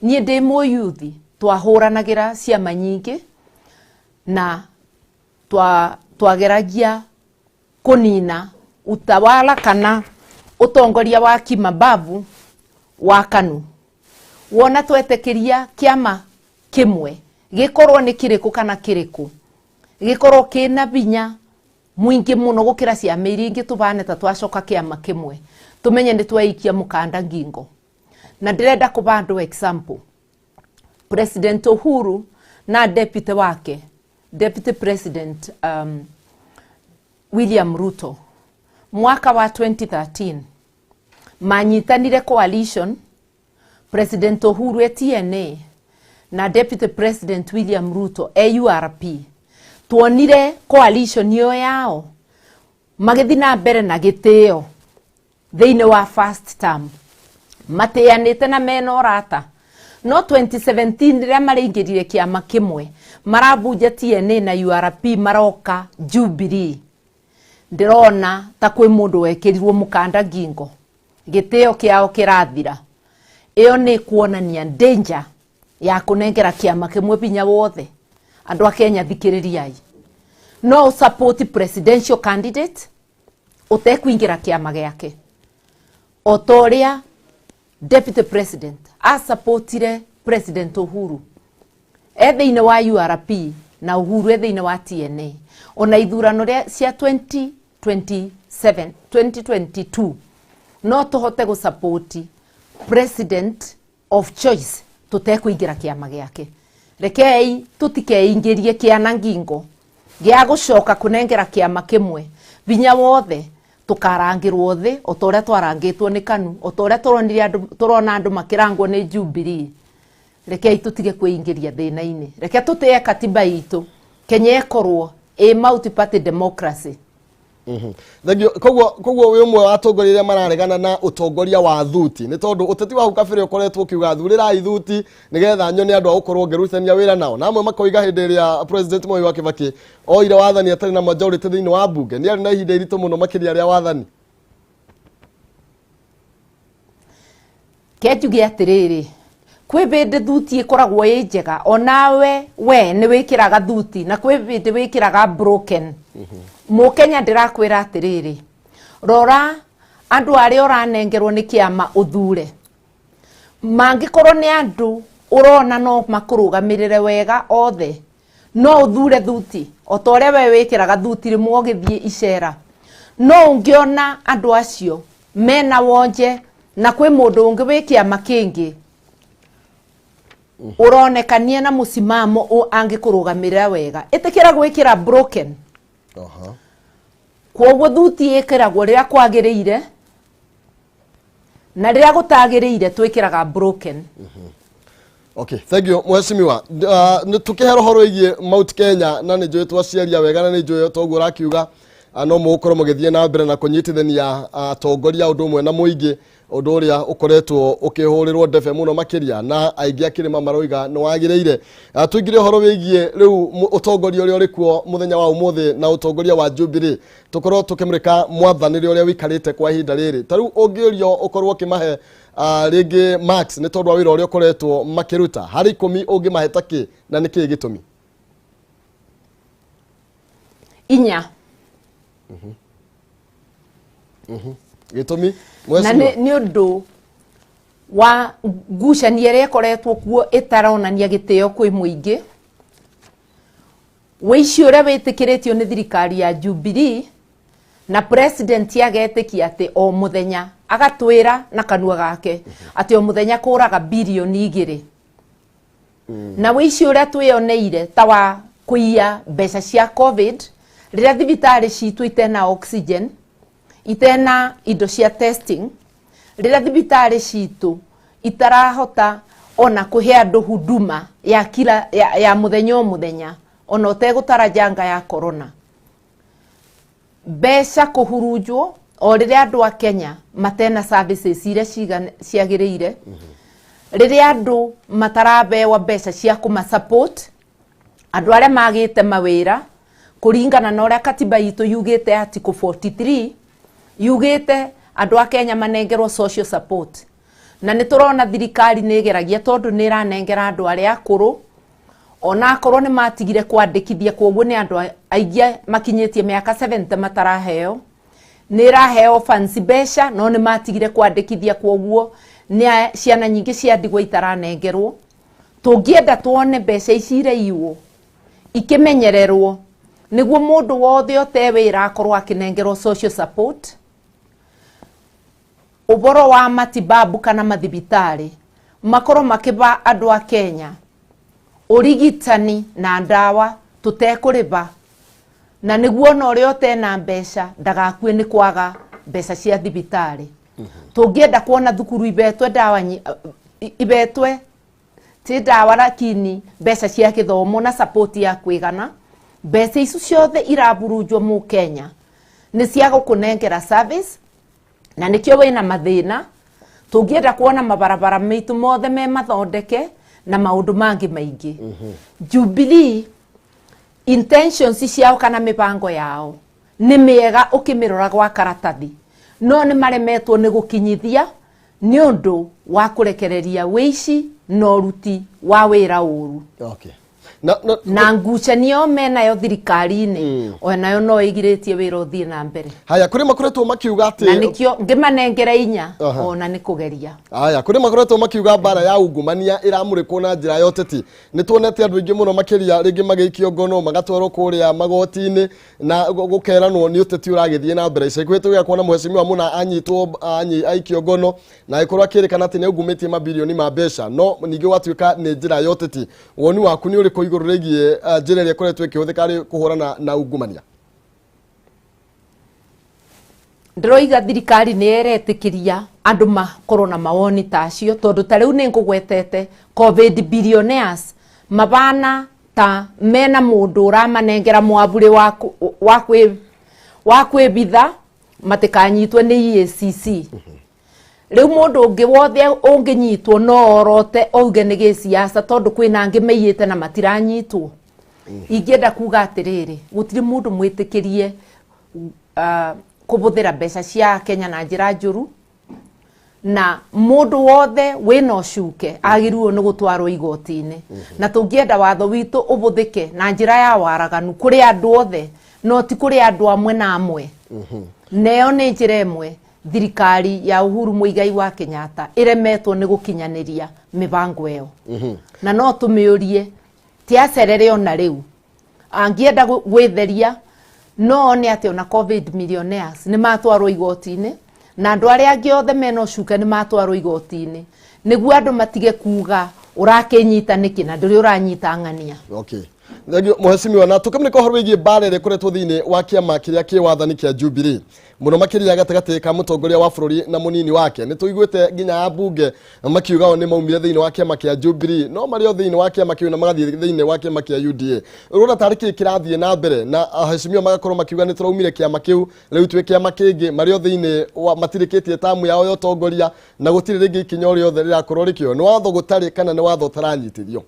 Niĩ ndĩ mũyuthi twahũranagĩra ciama nyingĩ na twageragia kũnina utawala kana ũtongoria wa kimabavu wa KANU. Wona twetĩkĩria kĩama kĩmwe, gĩkorwo nĩ kĩrĩkũ kana kĩrĩkũ, gĩkorwo kĩna binya mũingĩ mũno gũkĩra ciama iria ingĩ, tũbane ta twacoka kĩama kĩmwe, tũmenye nĩ twaikia mũkanda ngingo. Na ndĩrenda kũba andũ example. President Uhuru na deputy wake, Deputy President William Ruto, mwaka wa 2013 manyitanire coalition, President Uhuru e TNA na Deputy President William Ruto e URP. Tuonire coalition ĩyo yao magĩthiĩ na mbere na gĩtĩo thĩinĩ wa first term, matĩanĩte na mena ũrata. No 2017 rĩrĩa maraingĩrire kĩama kĩmwe, marabunja TNA na URP, maroka Jubilee, ndĩrona ta kwĩ mũndũ wekĩrirwo mũkanda ngingo. Gĩtĩo kĩao kĩrathira. Ĩyo nĩ kuonania danger ya kũnengera kĩama kĩmwe binya wothe. Andũ a Kenya, thikĩrĩriai, no ũ support presidential candidate ũtekuingĩra kĩama gĩake, o ta ũrĩa deputy president asupportire President Uhuru e thĩinĩ wa URP na Uhuru e thĩinĩ wa TNA. Ona ithurano rĩa cia 2027, 2022, no tũhote gũsupport president of choice tũtekũingĩra kĩama gĩake. Rekei tũtikeingĩrie kĩana ngingo gĩa gũcoka kũnengera kĩama kĩmwe binya wothe, tũkarangĩrwo thĩ o ta ũrĩa twarangĩtwo nĩ KANU, o ta ũrĩa tũronire andũ, tũrona andũ makĩrangwo nĩ Jubilee. Rekei tũtige kwĩingĩria thĩna-inĩ. Reke tũtĩe katiba itũ. Kenya ĩkorwo ĩ multi party democracy. Thengiũ. Koguo wĩ ũmwe wa atongoria arĩa mararegana na ũtongoria wa thuti, nĩ tondũ ũteti wa hau kabere ũkoretwo ũkiuga thurĩrai thuti nĩgetha nyone andũ a gũkorwo ngĩrutithania wĩra nao, na amwe makoiga hĩndĩ ĩrĩa President Moi wa Kibaki oire wathani atarĩ na majority thĩinĩ wa mbunge, nĩ arĩ na ihinda iritũ mũno makĩria rĩa wathani. Ke njuge atĩrĩrĩ, kwĩ bĩndĩ thuti ĩkoragwo ĩ njega, onawe we nĩ wĩkĩraga thuti, na kwĩ bĩndĩ wĩkĩraga broken. Mũkenya, ndĩrakwĩra atĩrĩrĩ, rora andũ arĩa ũranengerwo nĩ kĩama ũthure. Mangĩkorwo nĩ andũ ũrona no makũrũgamĩrĩre wega othe, no ũthure thuti o ta ũrĩa we wĩkĩraga thuti rĩmwe ũgĩthiĩ icera. No ũngĩona andũ acio mena wonje na kwĩ mũndũ ũngĩ wĩ kĩama kĩngĩ ũronekania na mũcimamo angĩkũrũgamĩrĩra wega, ĩtĩkĩra gwĩkĩra broken. Kwoguo thuti ĩkĩragwo rĩrĩa kwagĩrĩire, na rĩrĩa gũtagĩrĩire twĩkĩraga broken. Okay, thank you, mheshimiwa. Nĩ tũkĩhera ũhoro wĩgiĩ Mount Kenya, na nĩ njũĩ twaciaria wega, na nĩ njũĩ toguo ũrakiuga, no mũgũkorwo mũgĩthiĩ na mbere na kũnyitithania atongoria ũndũ ũmwe na mũingĩ, ũndũ ũrĩa ũkoretwo ũkĩhũrĩrwo ndebe mũno makĩria na aingĩ a kĩrĩma maroiga nĩ wagĩrĩire. Tũingĩre ũhoro wĩgiĩ rĩu ũtongoria ũrĩa ũrĩ kuo mũthenya wa ũmũthĩ na ũtongoria wa Jubilee, tũkorwo tũkĩmũrĩka mwathanĩre ũrĩa ũikarĩte kwa ihinda rĩrĩ. Ta rĩu ũngĩũrio ũkorwo ũkĩmahe rĩngĩ marks nĩ tondũ wa wĩra ũrĩa ũkoretwo makĩruta, harĩ 10 ũngĩmahe ta kĩ, na nĩ kĩĩ gĩtũmi? 4. Gĩtũmi, na mheshimiwa? Nĩ ũndũ wa ngucanio ĩrĩa ĩkoretwo kuo ĩtaronania gĩtĩo kwĩ mũingĩ, wĩici ũrĩa wĩtĩkĩrĩtio nĩ thirikari ya Jubilee, na president agetĩkia atĩ o mũthenya agatwĩra na kanua gake atĩ o mũthenya kũraga birioni 2, na wĩici ũrĩa twĩyoneire ta wa kũiya mbeca cia COVID rĩrĩa thibitarĩ citũ itena oxygen, itena indo cia testing, rĩrĩa thibitarĩ citũ itarahota ona kũhe andũ huduma ya kila ya mũthenya o mũthenya, ona ũtegũtara janga ya corona, mbeca kũhurunjwo o rĩrĩa andũ a Kenya matena services iria ciagĩrĩire, rĩrĩa andũ matarabewa mbeca cia kũma support, andũ arĩa magĩte mawĩra kũringana na ũrĩa katiba itũ yugĩte, article 43 yugĩte andũ a Kenya manengerwo social support. Na nĩ tũrona thirikari nĩ ĩgeragia, tondũ nĩ ĩranengera andũ arĩa akũrũ, ona akorwo nĩ matigire kwandĩkithia, koguo nĩ andũ aingĩ makinyĩtie mĩaka 70 mataraheo. Nĩ ĩraheo fancy mbeca, no nĩ matigire kwandĩkithia, koguo nĩ ciana nyingĩ cia ndigwa itaranengerwo. Tũngĩenda tuone mbeca ici iraiywo ikĩmenyererwo nĩguo mũndũ wothe ũte wĩra akorwo akĩnengerwo social support. Ũboro wa matibabu kana mathibitarĩ makorwo makĩba andũ a Kenya ũrigitani na ndawa tũtekũrĩba, na nĩguo ona ũrĩa ũtena mbeca ndagakue nĩ kwaga mbeca cia thibitarĩ. Tũngĩenda kuona thukuru ibetwe ndawa ibetwe ti ndawa lakini mbeca cia gĩthomo na support ya kwĩgana. Mbeca icio ciothe iraburunjwo mũkenya nĩ cia gũkũnengera service, na nĩkĩo wĩna mathĩna. Tũngĩenda kuona mabarabara maitũ mothe me mathondeke na maũndũ mangĩ maingĩ. Jubilee intentions ciao kana mĩbango yao nĩ mĩega ũkĩmĩrora gwa karatathi, No nĩ maremetwo nĩ gũkinyithia nĩ ũndũ wa kũrekereria wĩici na ũruti wa wĩra ũru. Okay. Na Na ngucanio menayo thirikari-inĩ onayo no ĩgirĩtie wĩra ũthiĩ na mbere. Haya, kũrĩ makoretwo makiuga Na atĩ nĩkĩo ngĩmanengera inya ona nĩ kũgeria. Haya, kũrĩ makoretwo makiuga mbara ya ungumania ĩramũrĩkwo na njĩra ya ũteti. Nĩ tuonete andũ aingĩ mũno makĩria rĩngĩ magĩikio ngono, magatwarwo kũrĩa magoti-inĩ na gũkeranwo nĩ ũteti ũragĩthiĩ na mbere. Ica ikuhĩ tũgĩa kuona mheshimiwa mũna anyitwo, aikio ngono na agĩkorwo akĩrĩkana atĩ nĩ aungumĩtie mabirioni ma mbeca, no ningĩ gwatuĩka nĩ njĩra ya ũteti. Woni waku nĩ ũrĩkũ igũrũ rĩgiĩ njĩra ĩrĩa ĩkoretwo ĩkĩhũthĩka harĩ kũhũrana na ungumania? Ndĩroiga thirikari nĩ ĩretĩkĩria andũ makorwo na mawoni ta acio, tondũ ta rĩu nĩ ngũgwetete COVID billionaires mabana ta mena mũndũ ũramanengera mwavurĩ wa kwĩbitha matikanyitwe nĩ EACC. Rĩu mũndũ ũngĩ wothe ũngĩnyitwo no orote auge nĩ gĩciaca, tondũ kwĩna angĩ maiyĩte na matiranyitwo. Ingĩenda kuga atĩrĩrĩ, gũtirĩ mũndũ mwĩtĩkĩrie kũbũthĩra mbeca cia Kenya na njĩra njũru, na mũndũ wothe wĩna ũcuke agĩrĩirwo nĩ gũtwarwo igoti-inĩ. Na tũngĩenda watho witũ ũbũthĩke na njĩra ya waraganu kũrĩ andũ othe, no ti kũrĩ andũ amwe na amwe. Na ĩyo nĩ njĩra ĩmwe thirikari ya Uhuru Muigai wa Kenyatta ĩremetwo nĩ gũkinyanĩria mĩbango ĩyo. Na no tũmĩũrie ti acerere ona rĩu, angĩenda gwĩtheria no one atĩ ona COVID millionaires nĩ matwarwo igoti-inĩ, na andũ arĩa angĩ othe mena ũcuke nĩ matwarwo igoti-inĩ, nĩguo andũ matige kuga ũrakĩnyita nĩkĩ na ndũrĩ ũranyita ng'ania. Okay. Thengiũ mheshimiwa, na tũkĩmũrĩka ũhoro wĩgiĩ mbara ĩrĩa ĩkoretwo thĩinĩ wa kĩama kĩrĩa kĩ wathani kĩa Jubilee, mũno makĩria gatagatĩ ka mũtongoria wa bũrũri na mũnini wake. Nĩ tũiguĩte nginya ambunge makiuga o nĩ maumire thĩinĩ wa kĩama kĩa Jubilee, no marĩ o thĩinĩ wa kĩama kĩu na magathiĩ thĩinĩ wa kĩama kĩa UDA. Ũrona tarĩ kĩĩ kĩrathiĩ na mbere na aheshimiwa magakorwo makiuga nĩ tũraumire kĩama kĩu, rĩu twĩ kĩama kĩngĩ, marĩ o thĩinĩ wa matirĩkĩtie tamu yao ya ũtongoria na gũtirĩ rĩngĩ ikinya o rĩothe rĩrakorwo rĩkĩoywo. Nĩ watho gũtarĩ kana nĩ watho ũtaranyitithio?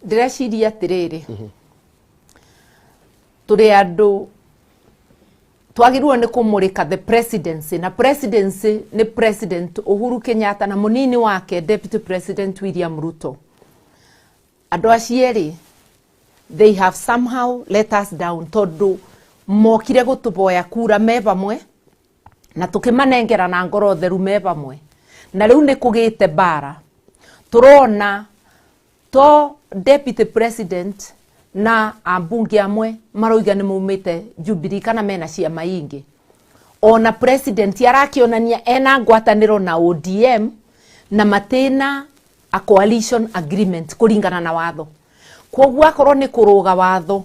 Ndĩreciria atĩrĩrĩ, tũrĩ andũ twagĩrĩirwo nĩ kũmũrĩka the presidency, na presidency nĩ President Uhuru Kenyatta na mũnini wake Deputy President William Ruto. Andũ acio erĩ, they have somehow let us down, tondũ mokire gũtũboya kura me vamwe na tũkĩmanengera na ngoro theru me vamwe, na rĩu nĩ kũgĩte mbara. Tũrona to Deputy President na ambunge amwe maroiga nĩ maumĩte Jubilee kana mena ciama ingĩ, ona president arakĩonania ena ngwatanĩro na ODM na matĩna a coalition agreement kũringana na watho. Koguo akorwo nĩ kũrũga watho,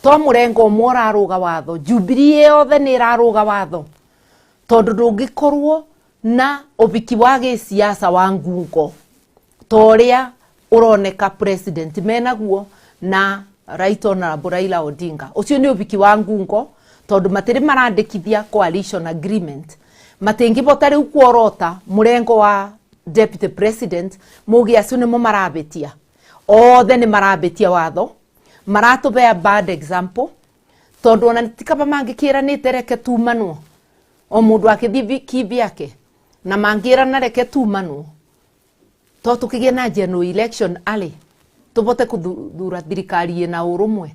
to mũrengo ũmwe ũrarũga watho, Jubilee yothe nĩ ĩrarũga watho, tondũ ndũngĩkorwo na ũbiki wa gĩsiasa wa ngungo ta ũrĩa ũroneka president menaguo na Right Honorable Raila Odinga. Ũcio nĩ ũbiki wa ngungo, tondũ matirĩ marandĩkithia coalition agreement. Matingĩbota rĩu kuorota mũrengo wa Deputy President muge acio nĩmo marabĩtia. Othe nĩ marabĩtia watho, maratũbea bad example, tondũ ona ti kaba mangĩkĩranĩte reke tumanwo o mũndũ akĩthiĩ kivyake, na mangĩrana reke tumanwo to tũkĩgĩe na general election arĩ tũbote kũthura thirikari ĩna ũrũmwe.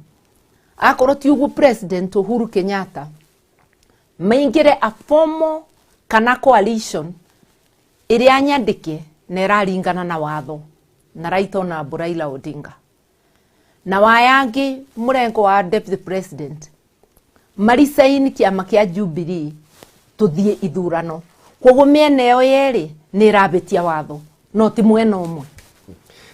Akorwo ti ũguo, President Uhuru Kenyatta maingĩre a formal kana coalition ĩrĩa nyandĩke na ĩraringana na watho na Right Honorable Raila Odinga na wayangi mũrengo wa Deputy President maricaini kĩama kĩa Jubilee tũthiĩ ithurano. Koguo mĩena ĩyo yerĩ nĩ ĩrabĩtia watho, no ti mwena ũmwe.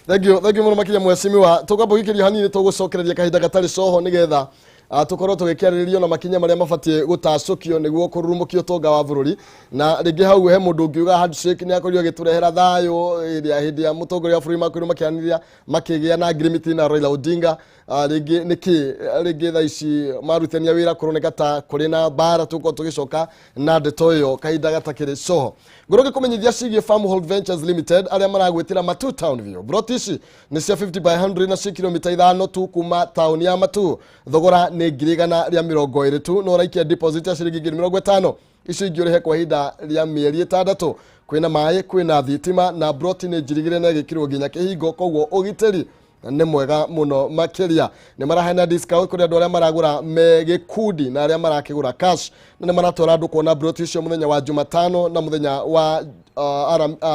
Thengiũ, thengiũ mũno makĩria mheshimiwa. Tũkwamba gũikĩria hanini, tũgũcokereria kahinda gatarĩ coho nĩgetha tũkorwo tũgĩkĩarĩrĩrio na makinya marĩa mabatiĩ gũtacũkio nĩguo kũrurumũkia ũtonga wa bũrũri. Na rĩngĩ hau he mũndũ ũngiuga handshake nĩ akorirwo agĩtũrehera thayũ ĩrĩa hĩndĩ ya mũtongoria wa bũrũri makorirwo makĩaranĩria makĩgĩa na agreement na Raila Odinga. Rĩngĩ nĩkĩ rĩngĩ thaa ici marutithania wĩra kũroneka ta kũrĩ na mbara. Tũgũkorwo tũgĩcoka na ndeto ĩyo kahinda gatakĩrĩ coho. Ngorwo ngĩkũmenyithia ciĩgiĩ Farmhold Ventures Limited, arĩa maragwĩtĩra Matu Town View. Broti ici nĩ cia 50 by 100 na ci kilomita 5 tu kuma taũni ya Matu. Thogora nĩ 120,000 tu, no ũraikia deposit ya ciringi 50,000, icio ingĩ ũrĩhe kwa ihinda rĩa mĩeri 6. Kwĩna maĩ, kwĩna thitima, na broti nĩ njirigĩre na ĩgĩkĩrwo nginya kĩhingo, koguo ũgitĩri nĩ mwega mũno makĩria. Nĩ maraheana discount kũrĩ andũ arĩa maragũra me gĩkundi na arĩa marakĩgũra cash, na nĩ maratwara andũ kuona broti icio mũthenya wa Jumatano na mũthenya wa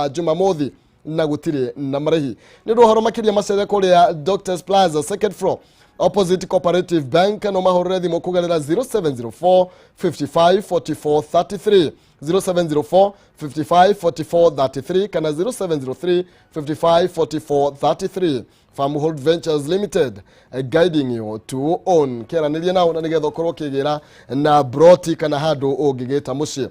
Jumamothi, na gũtirĩ na marĩhi. Nĩ ũndũ wa ũhoro makĩria, macere kũrĩa Doctors Plaza, second floor, opposite Cooperative Bank. No mahũrĩre thimũ kũgerera 0704 55 44 33, 0704 55 44 33 kana 0703 55 44 33. Farmhold Ventures Limited, guiding you to own. Kĩaranĩria nao na nĩgetha ũkorwo ũkĩgĩra na broti kana handũ ũngĩgĩta mũciĩ.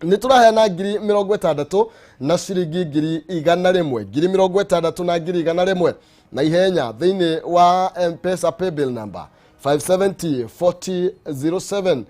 Nĩ tũraheana 60,000 na ciringi 100,000, 60,000 na 100,000 na ihenya thĩinĩ wa M-Pesa paybill number 570 4007,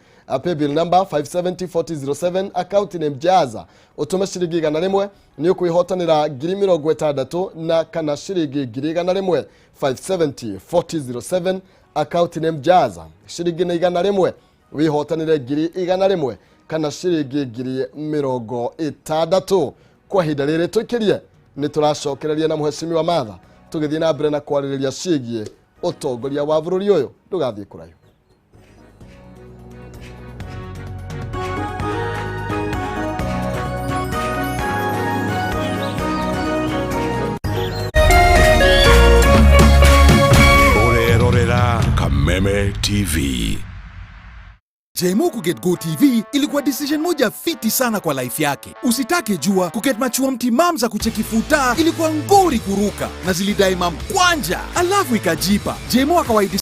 paybill number 570 4007, account name Jaza. Ũtũme ciringi 100, nĩ ũkwĩhotanĩra 60,000 na kana ciringi 100,000. 570 4007, account name Jaza, ciringi nĩ 100, wĩhotanĩre 100,000 kana ciringi 60,000. Kwa ihinda rĩrĩ tũikĩrie, nĩ tũracokereria na mũhecimiwa Martha tũgĩthiĩ na mbere na kwarĩrĩria ciĩgiĩ ũtongoria wa bũrũri ũyũ. Ndũgathiĩ kũraihu. Ũrerorera Kameme TV. Jemo kuget Go TV ilikuwa decision moja fiti sana kwa life yake. Usitake jua kuget machua mtimam za kucheki futa ilikuwa ngori kuruka na zilidai mamkwanja, alafu ikajipa. Jemo akawaidi.